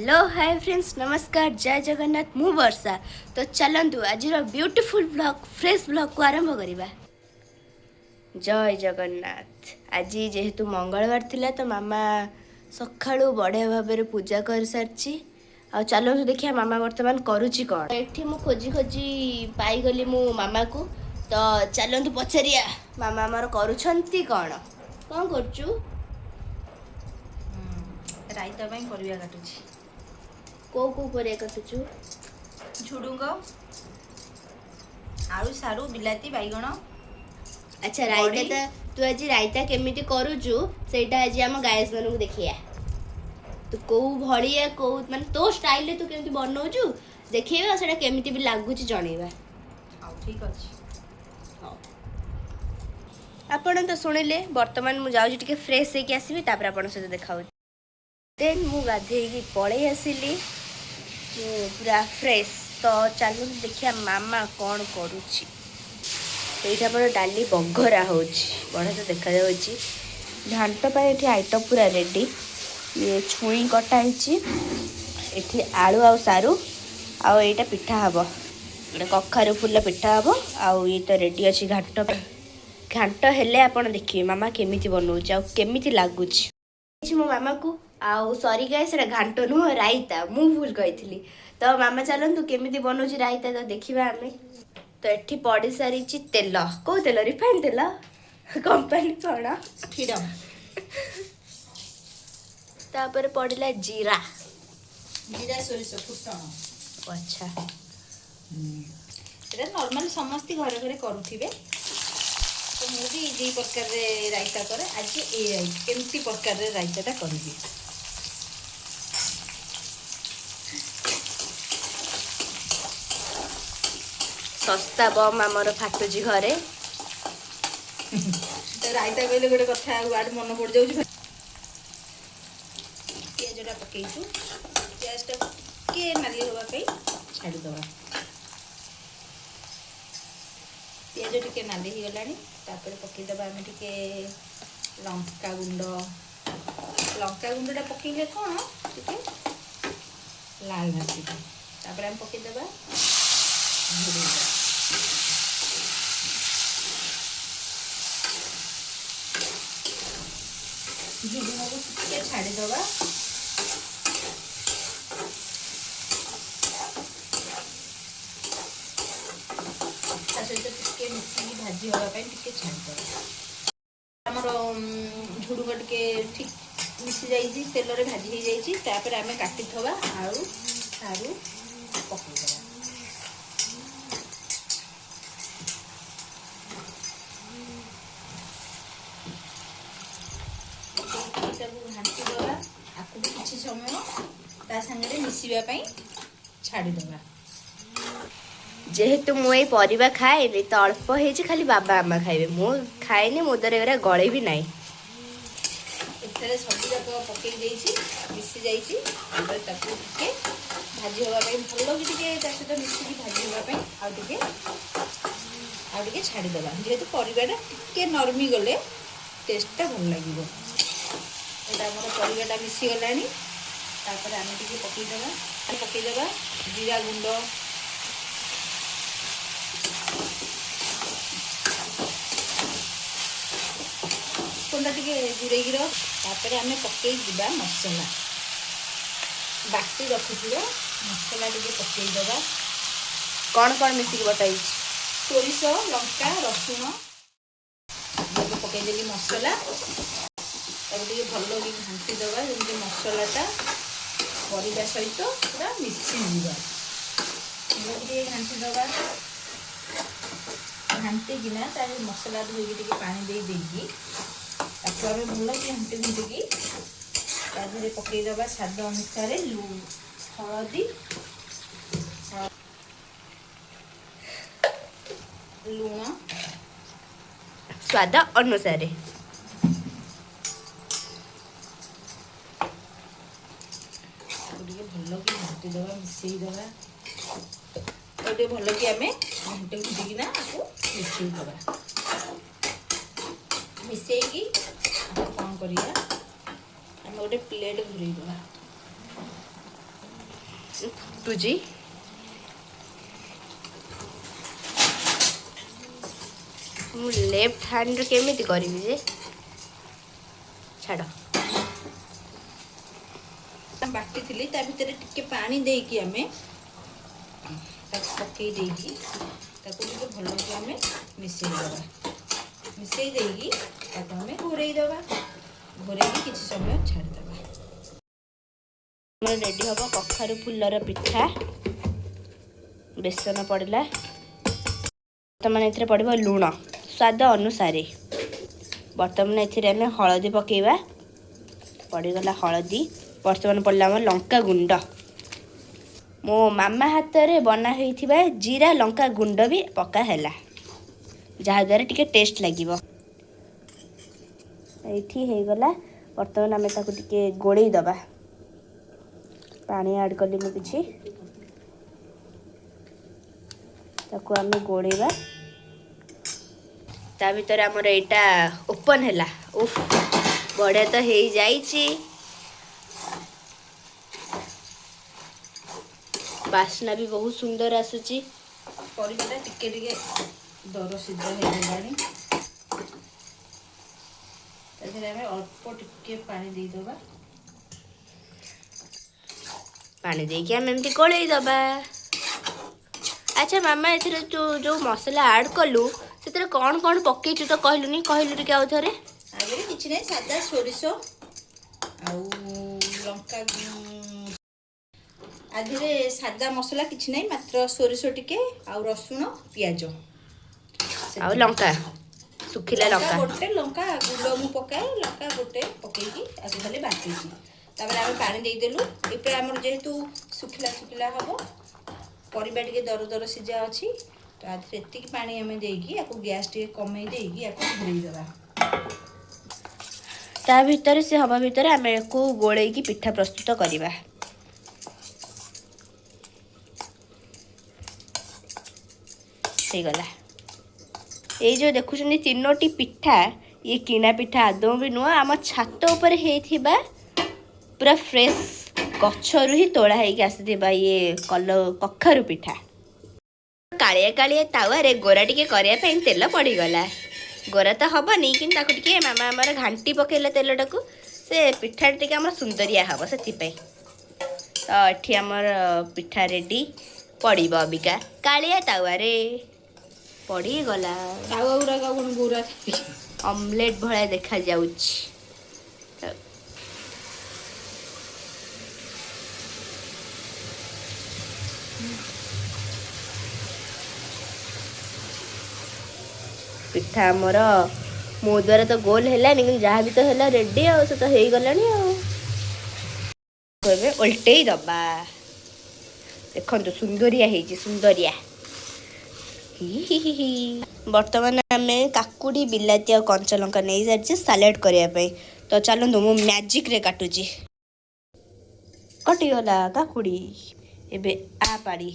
Hello hi friends, ନମସ୍କାର, ଜୟ ଜଗନ୍ନାଥ। ମୁଁ ବର୍ଷା। ତ ଚାଲନ୍ତୁ, ଆଜିର ବ୍ୟୁଟିଫୁଲ୍ ବ୍ଲଗ୍, ଫ୍ରେଶ୍ ବ୍ଲଗ୍କୁ ଆରମ୍ଭ କରିବା। ଜୟ ଜଗନ୍ନାଥ। ଆଜି ଯେହେତୁ ମଙ୍ଗଳବାର ଥିଲା, ତ ମାମା ସକାଳୁ ବଢ଼ିଆ ଭାବରେ ପୂଜା କରିସାରିଛି। ଆଉ ଚାଲନ୍ତୁ ଦେଖିବା ମାମା ବର୍ତ୍ତମାନ କରୁଛି କ'ଣ। ଏଠି ମୁଁ ଖୋଜି ଖୋଜି ପାଇଗଲି ମୁଁ ମାମାକୁ। ତ ଚାଲନ୍ତୁ ପଚାରିବା ମାମା ଆମର କରୁଛନ୍ତି କ'ଣ। କ'ଣ କରୁଛୁ? ରାଇତା ପାଇଁ ପରିବା କାଟୁଛି। କୋଉ କୋଉ ପରିବା କାଟୁଛୁ? ଝୁଡୁଙ୍ଗ, ଆଳୁ, ସାରୁ, ବିଲାତି, ବାଇଗଣ। ଆଚ୍ଛା, ରାଇତା ତୁ ଆଜି ରାଇତା କେମିତି କରୁଛୁ, ସେଇଟା ଆଜି ଆମ ଗାଏସ୍ ମାନଙ୍କୁ ଦେଖିବା। ତୁ କୋଉ ଭଳିଆ, କୋଉ ମାନେ ତୋ ଷ୍ଟାଇଲରେ ତୁ କେମିତି ବନଉଛୁ ଦେଖେଇବା, ଆଉ ସେଇଟା କେମିତି ବି ଲାଗୁଛି ଜଣେଇବା। ହଉ, ଠିକ୍ ଅଛି। ହଉ, ଆପଣ ତ ଶୁଣିଲେ। ବର୍ତ୍ତମାନ ମୁଁ ଯାଉଛି ଟିକେ ଫ୍ରେଶ୍ ହେଇକି ଆସିବି, ତାପରେ ଆପଣଙ୍କ ସହିତ ଦେଖା ହେଉଛି। ଦେନ୍ ମୁଁ ଗାଧେଇକି ପଳେଇ ଆସିଲି, ମୁଁ ପୁରା ଫ୍ରେଶ୍। ତ ଚାଲନ୍ତୁ ଦେଖିବା ମାମା କ'ଣ କରୁଛି। ଏଇଠି ଆମର ଡାଲି ବଘରା ହେଉଛି, ବଢ଼ିଆ ତ ଦେଖାଯାଉଛି। ଘାଣ୍ଟ ପାଇଁ ଏଠି ଆଇଟମ୍ ପୁରା ରେଡ଼ି। ଇଏ ଛୁଇଁ କଟା ହେଇଛି, ଏଠି ଆଳୁ ଆଉ ସାରୁ, ଆଉ ଏଇଟା ପିଠା ହେବ, ଗୋଟେ କଖାରୁ ଫୁଲ ପିଠା ହେବ। ଆଉ ଇଏ ତ ରେଡ଼ି ଅଛି ଘାଣ୍ଟ ପାଇଁ। ଘାଣ୍ଟ ହେଲେ ଆପଣ ଦେଖିବେ ମାମା କେମିତି ବନଉଛି ଆଉ କେମିତି ଲାଗୁଛି ମୋ ମାମାକୁ। ଆଉ ସରି ଗାଏ, ସେଇଟା ଘାଣ୍ଟ ନୁହଁ, ରାଇତା, ମୁଁ ଭୁଲ କହିଥିଲି। ତ ମାମା ଚାଲନ୍ତୁ, କେମିତି ବନଉଛି ରାଇତା ତ ଦେଖିବା ଆମେ। ତ ଏଠି ପଡ଼ି ସାରିଛି ତେଲ। କୋଉ ତେଲ? ରିଫାଇନ୍ ତେଲ। କମ୍ପାନୀ କ'ଣ? ଫ୍ରିଡମ୍। ତାପରେ ପଡ଼ିଲା ଜିରା। ଜିରା, ସୋରିଷ ଫୁଟଣ। ଆଚ୍ଛା। ଏଇଟା ନର୍ମାଲି ସମସ୍ତେ ଘରେ ଘରେ କରୁଥିବେ। ତ ମୁଁ ବି ଦୁଇ ପ୍ରକାରରେ ରାଇତା କରେ। ଆଜି ଏଇ ଏମିତି ପ୍ରକାରରେ ରାଇତାଟା କରିବି। ଶସ୍ତା ବମ୍ ଆମର ଫାଟୁଛି ଘରେ। ତ ରାଇତା କହିଲେ ଗୋଟେ କଥା ୱାର୍ଡ ମନେ ପଡ଼ିଯାଉଛି। ପିଆଜଟା ପକେଇଛୁ, ପିଆଜଟା ଟିକେ ନାଲି ହେବା ପାଇଁ ଛାଡ଼ିଦେବା। ପିଆଜ ଟିକେ ନାଲି ହେଇଗଲାଣି। ତାପରେ ପକେଇଦେବା ଆମେ ଟିକେ ଲଙ୍କା ଗୁଣ୍ଡ। ଲଙ୍କା ଗୁଣ୍ଡଟା ପକେଇଲେ କ'ଣ ଟିକେ ଲାଲ ଆସିବ। ତାପରେ ଆମେ ପକେଇଦେବା ଝୁଡ଼ୁଙ୍ଗ। ଝୁଡ଼ୁଙ୍ଗକୁ ଟିକେ ଛାଡ଼ିଦେବା। ତା ସହିତ ଟିକେ ମିଶିକି ଭାଜି ହେବା ପାଇଁ ଟିକେ ଛାଡ଼ିଦେବା। ଆମର ଝୁଡ଼ୁଙ୍ଗ ଟିକେ ଠିକ୍ ମିଶି ଯାଇଛି, ତେଲରେ ଭାଜି ହେଇଯାଇଛି। ତାପରେ ଆମେ କାଟିଥିବା ଆଳୁ, ସାରୁ ପକେଇଦେବା। ପକେଇକି ତାକୁ ଘାଣ୍ଟି ଦେବା। ଆକୁ ବି କିଛି ସମୟ ତା ସାଙ୍ଗରେ ମିଶିବା ପାଇଁ ଛାଡ଼ିଦେବା। ଯେହେତୁ ମୁଁ ଏଇ ପରିବା ଖାଏନି, ତ ଅଳ୍ପ ହେଇଛି, ଖାଲି ବାବା ମାମା ଖାଇବେ, ମୁଁ ଖାଏନି। ମୋ ଦ୍ୱାରା ଏଗୁରା ଗଳେଇ ବି ନାହିଁ। ଏଥିରେ ସବୁ ଯାକ ପକେଇ ଦେଇଛି, ମିଶି ଯାଇଛି। ଏବେ ତାକୁ ଟିକେ ଭାଜି ହେବା ପାଇଁ, ଭଲ କି ଟିକେ ତା ସହିତ ମିଶିକି ଭାଜି ହେବା ପାଇଁ ଆଉ ଟିକେ ଛାଡ଼ିଦେବା। ଯେହେତୁ ପରିବାଟା ଟିକେ ନରମି ଗଲେ ଟେଷ୍ଟଟା ଭଲ ଲାଗିବ। ଏଇଟା ଆମର ପରିବାଟା ମିଶିଗଲାଣି। ତାପରେ ଆମେ ଟିକେ ପକେଇଦେବା ପକେଇଦେବା ଜିରା ଗୁଣ୍ଡ, ଫୋନଟା ଟିକେ ଦୂରେଇକି ରଖ। ତାପରେ ଆମେ ପକେଇ ଯିବା ମସଲା, ବାଟି ରଖିଥିବା ମସଲା ଟିକେ ପକେଇଦେବା। କ'ଣ କ'ଣ ମିଶିକି ବଟା ହେଇଛି? ସୋରିଷ, ଲଙ୍କା, ରସୁଣ। ଏବେ ପକେଇଦେଲି ମସଲା। ତାକୁ ଟିକେ ଭଲ କି ଘାଣ୍ଟି ଦେବା, ଯେମିତି ମସଲାଟା ପରିବା ସହିତ ପୁରା ମିଶିଯିବ। ଭଲ ଟିକେ ଘାଣ୍ଟି ଦେବା। ଘାଣ୍ଟିକିନା ତାର ମସଲା ଧୋଇକି ଟିକେ ପାଣି ଦେଇ ଦେଇକି ତାକୁ ଆମେ ଭଲ କି ଘାଣ୍ଟି ଘୁଣ୍ଟିକି ତା ଦେହରେ ପକେଇଦେବା ସ୍ୱାଦ ଅନୁସାରେ ହଳଦୀ, ଲୁଣ। ସ୍ୱାଦ ଅନୁସାରେ। ତାକୁ ଟିକେ ଭଲ କି ଘାଣ୍ଟି ଦେବା, ମିଶେଇ ଦେବା। ତାକୁ ଟିକେ ଭଲ କି ଆମେ ଘାଣ୍ଟି ଘୁଣ୍ଟିକିନା ଆକୁ ମିଶେଇ ଦେବା। ମିଶେଇକି ଆମେ କ'ଣ କରିବା? ଆମେ ଗୋଟେ ପ୍ଲେଟ୍ ଘୁରେଇ ଦେବା। ଫୁଟୁଛି। ମୁଁ ଲେଫ୍ଟ ହ୍ୟାଣ୍ଡରେ କେମିତି କରିବି ଯେ, ଛାଡ଼। ବାଟିଥିଲି, ତା ଭିତରେ ଟିକେ ପାଣି ଦେଇକି ଆମେ ତାକୁ ପକେଇ ଦେଇକି ତାକୁ ଟିକେ ଭଲକି ଆମେ ମିଶେଇ ଦେବା। ମିଶେଇ ଦେଇକି ତାକୁ ଆମେ ଘୋରେଇ ଦେବା। ଘୋରେଇକି କିଛି ସମୟ ଛାଡ଼ିଦେବା। ଆମର ରେଡ଼ି ହେବ କଖାରୁ ଫୁଲର ପିଠା। ବେସନ ପଡ଼ିଲା। ବର୍ତ୍ତମାନ ଏଥିରେ ପଡ଼ିବ ଲୁଣ ସ୍ୱାଦ ଅନୁସାରେ। ବର୍ତ୍ତମାନ ଏଥିରେ ଆମେ ହଳଦୀ ପକାଇବା। ପଡ଼ିଗଲା ହଳଦୀ। ବର୍ତ୍ତମାନ ପଡ଼ିଲା ଆମର ଲଙ୍କା ଗୁଣ୍ଡ। ମୋ ମାମା ହାତରେ ବନା ହୋଇଥିବା ଜିରା ଲଙ୍କା ଗୁଣ୍ଡ ବି ପକା ହେଲା, ଯାହାଦ୍ୱାରା ଟିକେ ଟେଷ୍ଟ ଲାଗିବ। ଏଇଠି ହେଇଗଲା। ବର୍ତ୍ତମାନ ଆମେ ତାକୁ ଟିକେ ଗୋଳେଇ ଦେବା। ପାଣି ଆଡ଼୍ କଲି ମୁଁ କିଛି। ତାକୁ ଆମେ ଗୋଳେଇବା। ତା ଭିତରେ ଆମର ଏଇଟା ଓପନ୍ ହେଲା। ଉଫ୍, ବଢ଼ିଆ ତ ହେଇଯାଇଛି। ବାସ୍ନା ବି ବହୁତ ସୁନ୍ଦର ଆସୁଛି। ପରିବାଟା ଟିକେ ଟିକେ ଦର ସିଝା ହେଇଗଲାଣି। ତା ଦେହରେ ଆମେ ଅଳ୍ପ ଟିକେ ପାଣି ଦେଇଦେବା। ପାଣି ଦେଇକି ଆମେ ଏମିତି ଗୋଳେଇ ଦେବା। ଆଚ୍ଛା ମାମା, ଏଥିରେ ତୁ ଯେଉଁ ମସଲା ଆଡ଼୍ କଲୁ, ସେଥିରେ କ'ଣ କ'ଣ ପକେଇଛୁ ତ କହିଲୁନି। କହିଲୁ ଟିକେ ଆଉ ଥରେ। ଆଗରେ କିଛି ନାହିଁ, ସାଦା ସୋରିଷ ଆଉ ଲଙ୍କା। ଆଧିରେ ସାଦା ମସଲା କିଛି ନାହିଁ, ମାତ୍ର ସୋରିଷ ଟିକେ ଆଉ ରସୁଣ, ପିଆଜ ଆଉ ଲଙ୍କା, ଶୁଖିଲା ଲଙ୍କା। ଗୋଟେ ଲଙ୍କା ଗୁଣ୍ଡ ମୁଁ ପକାଏ। ଲଙ୍କା ଗୋଟେ ପକେଇକି ଆକୁ ଖାଲି ବାଟିଛି। ତାପରେ ଆମେ ପାଣି ଦେଇଦେଲୁ। ଏବେ ଆମର ଯେହେତୁ ଶୁଖିଲା ଶୁଖିଲା ହେବ, ପରିବା ଟିକେ ଦର ଦର ସିଝା ଅଛି, ତ ଆଧିରେ ଏତିକି ପାଣି ଆମେ ଦେଇକି ଆକୁ ଗ୍ୟାସ୍ ଟିକେ କମେଇ ଦେଇକି ଆକୁ ଘୋଡ଼େଇ ଦେବା। ତା ଭିତରେ ସେ ହବା ଭିତରେ ଆମେ ୟାକୁ ଗୋଳେଇକି ପିଠା ପ୍ରସ୍ତୁତ କରିବା। ହେଇଗଲା। ଏଇ ଯେଉଁ ଦେଖୁଛନ୍ତି ତିନୋଟି ପିଠା, ଇଏ କିଣା ପିଠା ଆଦୌ ବି ନୁହଁ। ଆମ ଛାତ ଉପରେ ହେଇଥିବା ପୁରା ଫ୍ରେଶ୍ ଗଛରୁ ହିଁ ତୋଳା ହେଇକି ଆସିଥିବା ଇଏ କଖାରୁ ପିଠା। କାଳିଆ କାଳିଆ ତାୱାରେ ଗୋରା ଟିକେ କରିବା ପାଇଁ ତେଲ ପଡ଼ିଗଲା। ଗୋରା ତ ହବନି, କିନ୍ତୁ ତାକୁ ଟିକେ ମାମା ଆମର ଘାଣ୍ଟି ପକେଇଲେ ତେଲଟାକୁ, ସେ ପିଠାଟା ଟିକେ ଆମର ସୁନ୍ଦରିଆ ହବ ସେଥିପାଇଁ। ତ ଏଠି ଆମର ପିଠା ରେଡ଼ି। ପଡ଼ିବ ଅବିକା କାଳିଆ ତାୱାରେ। ପଡ଼ିଗଲା। ତାୱା ଗୁଡ଼ାକ କ'ଣ ଗୋରା? ଅମଲେଟ୍ ଭଳିଆ ଦେଖାଯାଉଛି। ପିଠା ଆମର ମୋ ଦ୍ୱାରା ତ ଗୋଲ ହେଲାନି, କିନ୍ତୁ ଯାହା ବି ତ ହେଲା ରେଡ଼ି, ଆଉ ସେ ତ ହେଇଗଲାଣି। ଆଉ ଏବେ ଓଲଟେଇ ଦବା। ଦେଖନ୍ତୁ, ସୁନ୍ଦରିଆ ହେଇଛି, ସୁନ୍ଦରିଆ। ହି ହି ହି ହି। ବର୍ତ୍ତମାନ ଆମେ କାକୁଡ଼ି, ବିଲାତି ଆଉ କଞ୍ଚା ଲଙ୍କା ନେଇସାରିଛେ ସାଲାଡ଼ କରିବା ପାଇଁ। ତ ଚାଲନ୍ତୁ, ମୁଁ ମ୍ୟାଜିକରେ କାଟୁଛି। କଟିଗଲା କାକୁଡ଼ି। ଏବେ ଆ ପାଳି।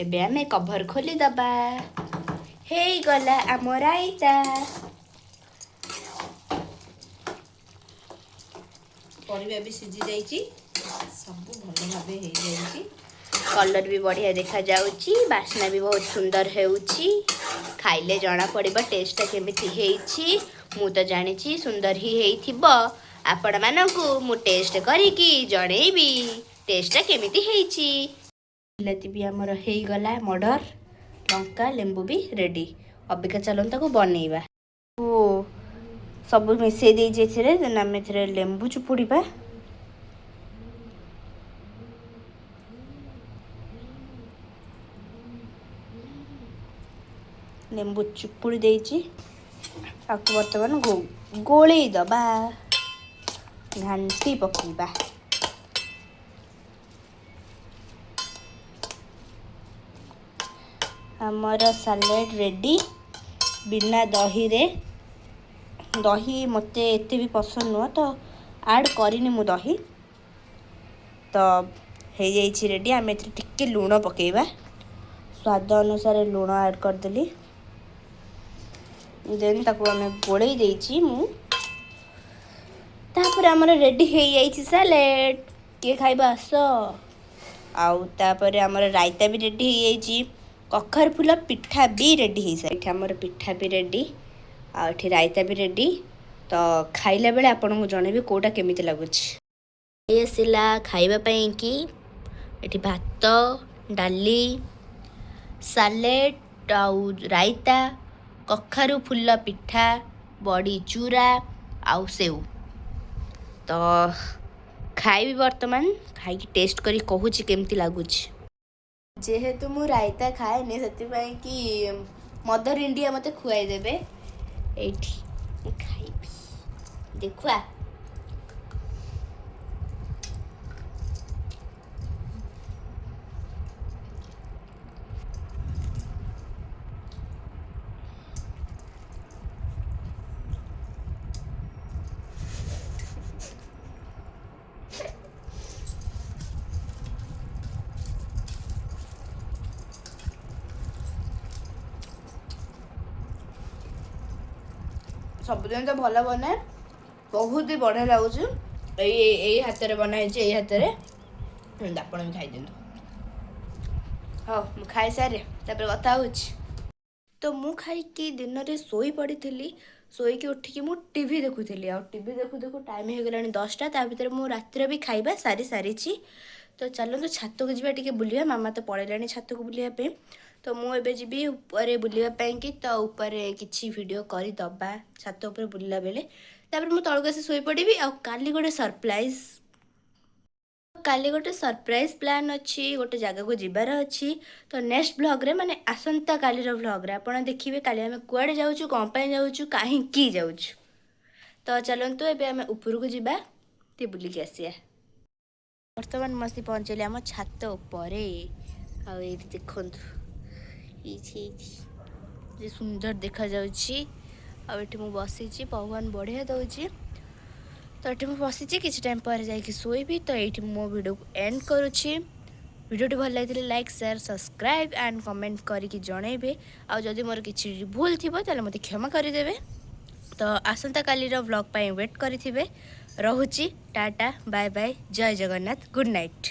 ଏବେ ଆମେ କଭର ଖୋଲିଦବା। ହେଇଗଲା ଆମ ରାଇତା। ପରିବା ବି ସିଝି ଯାଇଛି, ସବୁ ଭଲ ଭାବେ ହେଇଯାଇଛି। କଲର୍ ବି ବଢ଼ିଆ ଦେଖାଯାଉଛି, ବାସ୍ନା ବି ବହୁତ ସୁନ୍ଦର ହେଉଛି। ଖାଇଲେ ଜଣା ପଡ଼ିବ ଟେଷ୍ଟଟା କେମିତି ହେଇଛି। ମୁଁ ତ ଜାଣିଛି ସୁନ୍ଦର ହିଁ ହେଇଥିବ। ଆପଣମାନଙ୍କୁ ମୁଁ ଟେଷ୍ଟ କରିକି ଜଣେଇବି ଟେଷ୍ଟଟା କେମିତି ହେଇଛି। ବିଲାତି ବି ଆମର ହେଇଗଲା ମର୍ଡ଼ର। ଲଙ୍କା, ଲେମ୍ବୁ ବି ରେଡ଼ି। ଅବିକା ଚାଲନ୍ତୁ ତାକୁ ବନେଇବା। ଓ, ସବୁ ମିଶେଇ ଦେଇଛି ଏଥିରେ। ଦେନ୍ ଆମେ ଏଥିରେ ଲେମ୍ବୁ ଚୁପୁଡ଼ିବା। ଲେମ୍ବୁ ଚୁପୁଡ଼ି ଦେଇଛି। ତାକୁ ବର୍ତ୍ତମାନ ଗୋଳେଇ ଦବା, ଘାଣ୍ଟି ପକେଇବା। ଆମର ସାଲାଡ଼ ରେଡ଼ି ବିନା ଦହିରେ। ଦହି ମୋତେ ଏତେ ବି ପସନ୍ଦ ନୁହଁ, ତ ଆଡ଼୍ କରିନି ମୁଁ ଦହି। ତ ହେଇଯାଇଛି ରେଡ଼ି। ଆମେ ଏଥିରେ ଟିକେ ଲୁଣ ପକେଇବା। ସ୍ୱାଦ ଅନୁସାରେ ଲୁଣ ଆଡ଼୍ କରିଦେଲି। ଦେନ୍ ତାକୁ ଆମେ ଗୋଳେଇ ଦେଇଛି ମୁଁ। ତାପରେ ଆମର ରେଡ଼ି ହେଇଯାଇଛି ସାଲାଡ଼। କିଏ ଖାଇବ ଆସ। ଆଉ ତାପରେ ଆମର ରାଇତା ବି ରେଡ଼ି ହେଇଯାଇଛି, କଖାରୁ ଫୁଲ ପିଠା ବି ରେଡ଼ି ହେଇସାରିଛି। ଏଠି ଆମର ପିଠା ବି ରେଡ଼ି ଆଉ ଏଠି ରାଇତା ବି ରେଡ଼ି। ତ ଖାଇଲା ବେଳେ ଆପଣଙ୍କୁ ଜଣେଇବି କେଉଁଟା କେମିତି ଲାଗୁଛି। ଆସିଲା ଖାଇବା ପାଇଁ କି ଏଠି ଭାତ, ଡାଲି, ସାଲେଡ଼ ଆଉ ରାଇତା, କଖାରୁ ଫୁଲ ପିଠା, ବଡ଼ି ଚୁରା ଆଉ ସେଉ। ତ ଖାଇବି ବର୍ତ୍ତମାନ, ଖାଇକି ଟେଷ୍ଟ କରି କହୁଛି କେମିତି ଲାଗୁଛି। ଯେହେତୁ ମୁଁ ରାଇତା ଖାଏନି, ସେଥିପାଇଁ କି ମଦର ଇଣ୍ଡିଆ ମୋତେ ଖୁଆଇ ଦେବେ। ଏଇଠି ମୁଁ ଖାଇବି, ଦେଖୁଆ। ସବୁଦିନ ତ ଭଲ ବନାଏ, ବହୁତ ବି ବଢ଼ିଆ ଲାଗୁଛି। ଏଇ ହାତରେ ବନା ହେଇଛି, ଏଇ ହାତରେ। ଆପଣ ବି ଖାଇଦିଅନ୍ତୁ। ହଉ, ମୁଁ ଖାଇସାରେ, ତାପରେ କଥା ହେଉଛି। ତ ମୁଁ ଖାଇକି ଦିନରେ ଶୋଇ ପଡ଼ିଥିଲି। ଶୋଇକି ଉଠିକି ମୁଁ ଟିଭି ଦେଖୁଥିଲି ଆଉ ଟିଭି ଦେଖୁ ଦେଖୁ ଟାଇମ୍ ହେଇଗଲାଣି 10ଟା। ତା ଭିତରେ ମୁଁ ରାତିରେ ବି ଖାଇବା ସାରି ସାରିଛି। ତ ଚାଲନ୍ତୁ ଛାତକୁ ଯିବା, ଟିକେ ବୁଲିବା। ମାମା ତ ପଳେଇଲାଣି ଛାତକୁ ବୁଲିବା ପାଇଁ, ତ ମୁଁ ଏବେ ଯିବି ଉପରେ ବୁଲିବା ପାଇଁକି। ତ ଉପରେ କିଛି ଭିଡ଼ିଓ କରିଦେବା ଛାତ ଉପରେ ବୁଲିଲା ବେଳେ, ତାପରେ ମୁଁ ତଳକୁ ଆସି ଶୋଇପଡ଼ିବି। ଆଉ କାଲି ଗୋଟେ ସରପ୍ରାଇଜ୍ ପ୍ଲାନ୍ ଅଛି, ଗୋଟେ ଜାଗାକୁ ଯିବାର ଅଛି। ତ ନେକ୍ସଟ ଭ୍ଲଗ୍ରେ, ମାନେ ଆସନ୍ତା କାଲିର ଭ୍ଲଗ୍ରେ ଆପଣ ଦେଖିବେ କାଲି ଆମେ କୁଆଡ଼େ ଯାଉଛୁ, କ'ଣ ପାଇଁ ଯାଉଛୁ, କାହିଁକି ଯାଉଛୁ। ତ ଚାଲନ୍ତୁ, ଏବେ ଆମେ ଉପରକୁ ଯିବା, ଟିକେ ବୁଲିକି ଆସିବା। ବର୍ତ୍ତମାନ ମୁଁ ଆସି ପହଞ୍ଚିଲି ଆମ ଛାତ ଉପରେ। ଆଉ ଏଇଠି ଦେଖନ୍ତୁ, ଏଇଠି ଯେ ସୁନ୍ଦର ଦେଖାଯାଉଛି। ଆଉ ଏଠି ମୁଁ ବସିଛି, ପବନ ବଢ଼ିଆ ଦେଉଛି। ତ ଏଠି ମୁଁ ବସିଛି, କିଛି ଟାଇମ୍ ପରେ ଯାଇକି ଶୋଇବି। ତ ଏଇଠି ମୁଁ ମୋ ଭିଡ଼ିଓକୁ ଏଣ୍ଡ କରୁଛି। ଭିଡ଼ିଓଟି ଭଲ ଲାଗିଥିଲେ like, share, subscribe and comment କରିକି ଜଣେଇବେ। ଆଉ ଯଦି ମୋର କିଛି ଭୁଲ ଥିବ, ତାହେଲେ ମୋତେ କ୍ଷମା କରିଦେବେ। ତ ଆସନ୍ତାକାଲିର ଭ୍ଲଗ୍ ପାଇଁ ୱେଟ୍ କରିଥିବେ। ରହୁଛି, ଟାଟା, ବାଏ ବାଏ, ଜୟ ଜଗନ୍ନାଥ, ଗୁଡ଼୍ ନାଇଟ୍।